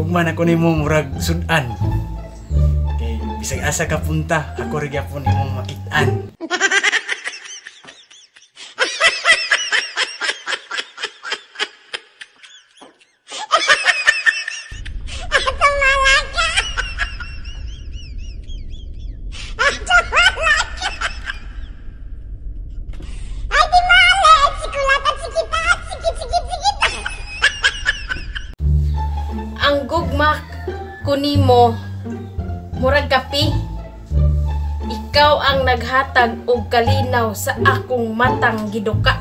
gugma na ko nimo murag sudan. Kay bisag asa ka punta, ako ra gyapon imong makit-an. Ang gugma ko nimo murag kape. Ikaw ang naghatag og kalinaw sa akong matang giduka.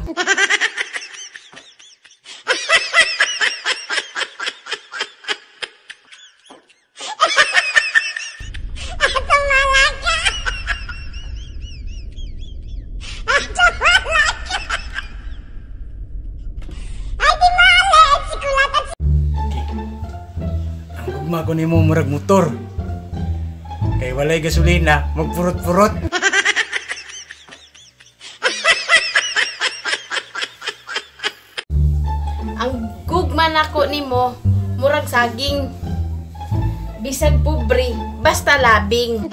Ang gugma ko nimo murag motor. Kay walay gasolina, magpurot-purot. Ang gugma nako nimo murag saging. Bisag pobre, basta labing.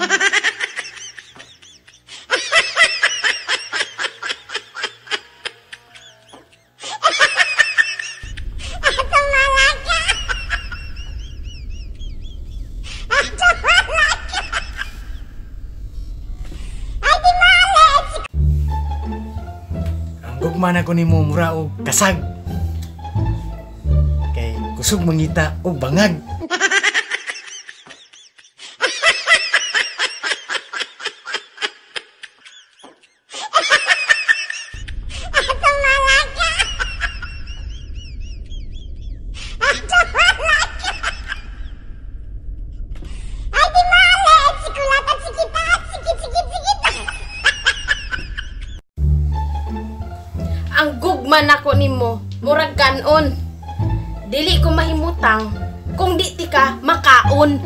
Ang gugma na ko nimo mura og kasag. Kay kusog mangita og bangag. Ang gugma nako nimo murag kanon. Dili ko mahimutang kung di ti ka makaon.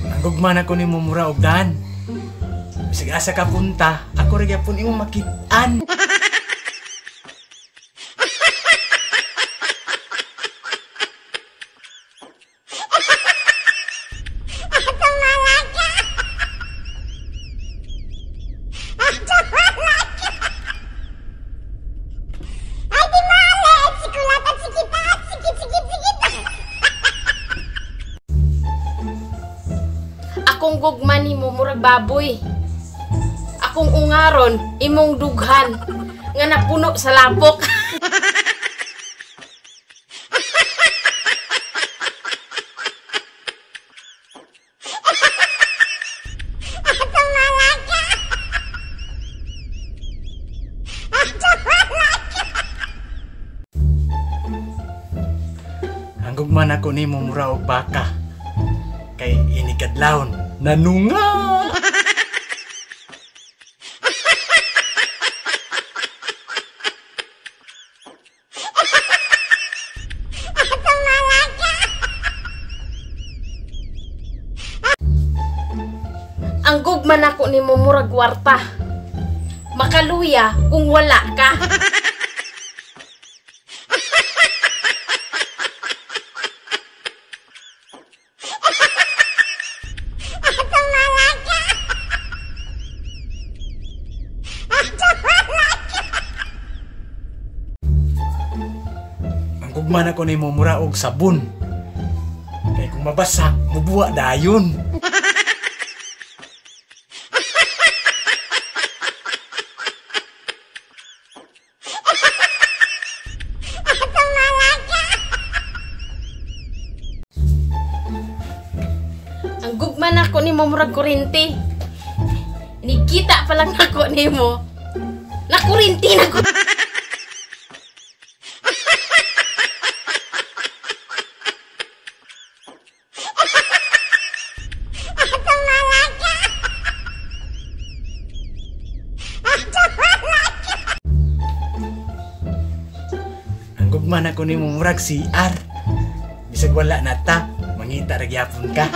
Ang gugma na ko nimo mura og daan. Bisag asa ka punta, ako ra gyapon imong makit-an. Akong gugma nimo murag baboy. Akong ungaron imong dughan nga napuno sa lapok. Ang gugma nako nimo mura og baka. Kay inikadlawon nanunga. Ang gugma nako nimo murag kwarta. Makaluya kung wala ka. Ang gugma nako nimo mura og sabon. Kay kung mabasa, mubuwa dayon. Ang gugma nako nimo murag kuryente. Nikita pa lang nako nimo. Nakuryente nako. gugma nako nimo murag CR. Bisag wala na ta, mangita ra gyapon ka.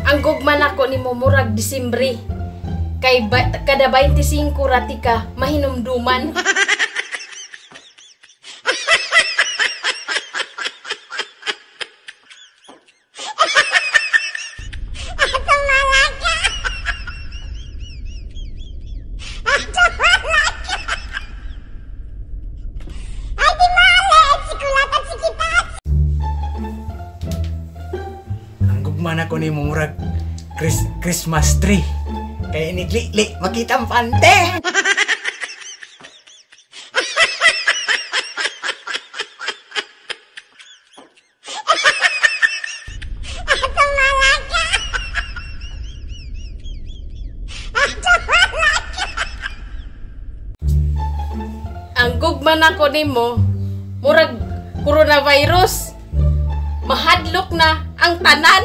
Ang gugma nako nimo murag Disembre. Kay kada 25 rati ka mahinumduman. Ang gugma nako nimo murag Christmas tree. Kay iniglili makita ang pante. Ang gugma nako nimo murag coronavirus. Mahadlok na ang tanan.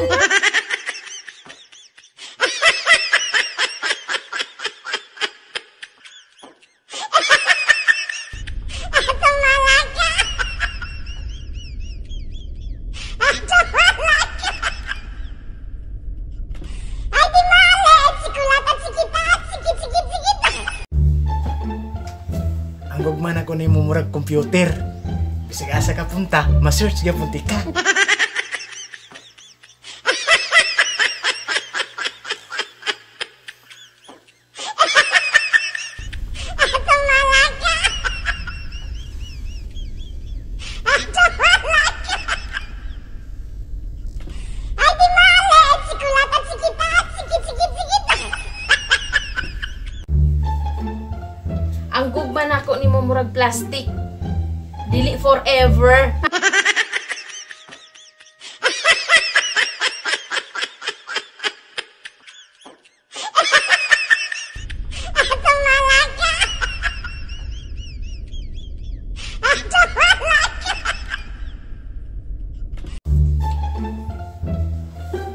Ang gugma nako nimo murag computer. Bisag asa ka punta, ma-search gyapon ti ka. Ang gugma nako nimo murag plastic. Dili forever.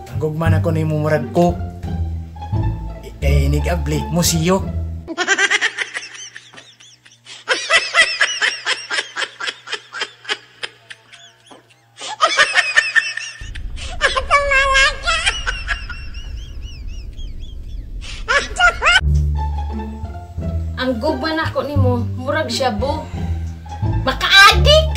Ang gugma nako nimo murag coke. Kay inig-abli musiyok. Ang gugma nako nimo murag shabu. Makaadik.